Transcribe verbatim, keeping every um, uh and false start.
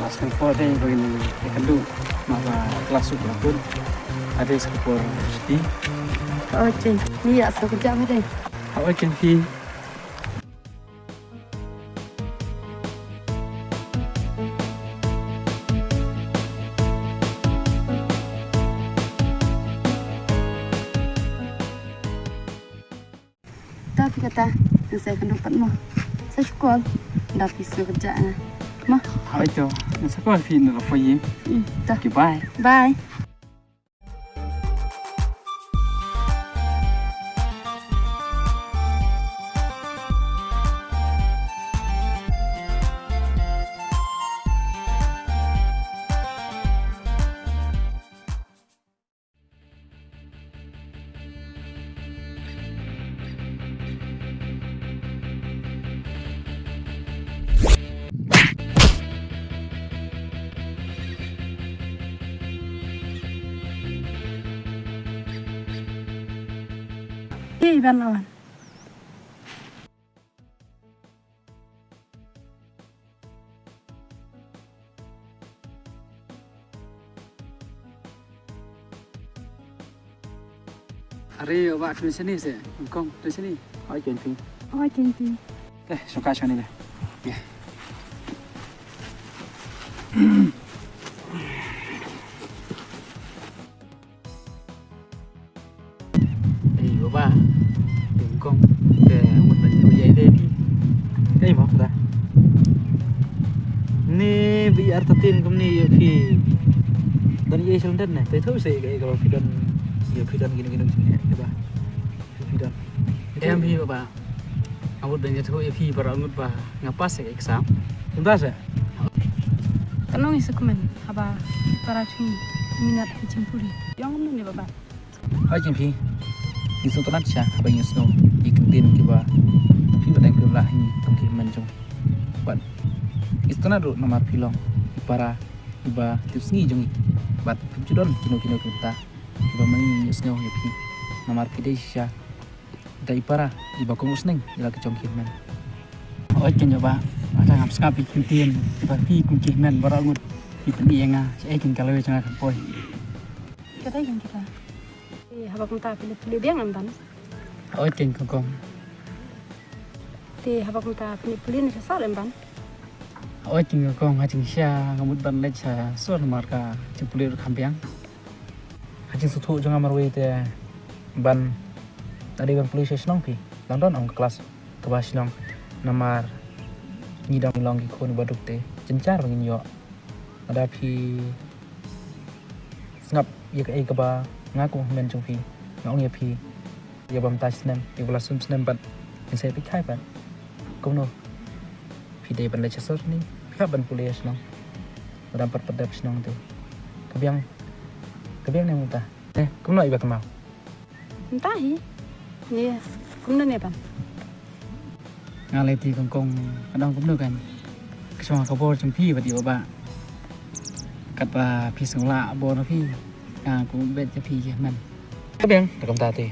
Sngewbha dei ba ngin ïakynduh, namar ba klas u la kut. Ade sngewbha shuti. Oi, Chen, ngi ïa sngewbha dei. Oi, Chen phi. Ta phi kata, ngi sa ïakynduh pat mo. Sa shu call. Da phi sngewbha nga. Mo. Hoi to, ngi sa call phi na la poi. Hmm, ta. Okay, bye. Bye. Ei, ban lawan. Are, ba tun sini se, kong, tun sini. Oi, Chen phi. Oi, Chen phi. Eh, suka sini le. Ya. Ei, baba. Kong. Te, mut ban jumpa ïa dei phi. Ei, mo, da. Ni bi ar tatin kum ni ïa phi. Don ïa sel den ne. Te tau se ka, ka phi don. Ïa phi don gini gini sini, baba. Phi don. Em phi, baba. Nga mut ban ïathuh ïa phi para ngut ba nga pass ïa ka exam. Kumta se? Ka nong i sa kmen haba para chui minat hi chim puli. Yong nong ni baba. Hai chim phi. Ngi sngewtynnat sha haba ngi sngew ïa ki ktien kiba phi ba dang phi lah ngi kum ki hynmen jong. Bad ngi sngewtynnat ruh namar phi long i para iba tip sngi jong ngi. Bad phi ju don kino kino ki bynta kiba ma ngi ngi sngew ïa phi. Namar phi dei shisha da i para iba kum u sneng ïa la ka jong ki hynmen. Oi ken jaba, ata ngam sngap ïa ki ktien kiba phi kum ki hynmen baroh ngut ki pyni ïa nga, shaei ken ka lawei jong nga kan poi. Ka dei ken kita. Eh, haba kumta phi leh phi leh biang em ban. Oi ken kong kong. Te haba kumta phi leh phi leh ni sa sar em ban. Oi ken kong kong, ha jingshisha nga mut ban leit sha sor namar ka jingpule ruh kham biang. Ha jingsngewthuh jong nga marwei te ban, lada ban pule sha shnong phi, dang don ong ka klas kaba shnong namar ngi dang long ki khun ba duk te jynjar ba ngin ïoh. Lada phi sngap ïa kaei kaba nga kum hynmen jong phi nga ong ïa phi. Ïa ba mynta snem, ïa ba la sum snem bad ngin sa ïa peit kai bad. Kumno? Phi dei ban leit sha sor ni, phi hap ban pule sha shnong. Ba dang pat pat dep shnong te. Ka biang, ka biang ne mynta. Eh, kumno i ba kynmaw? Mynta hi. Ni, kumno ne ban? Nga lei ti kong kong, ka dang kumno kan. Ka shong ka bor jong phi bad ïa ba. Katba phi sngewlah bor phi. Nga kum bet ïa phi ïa man. Ka biang, ka kumta te.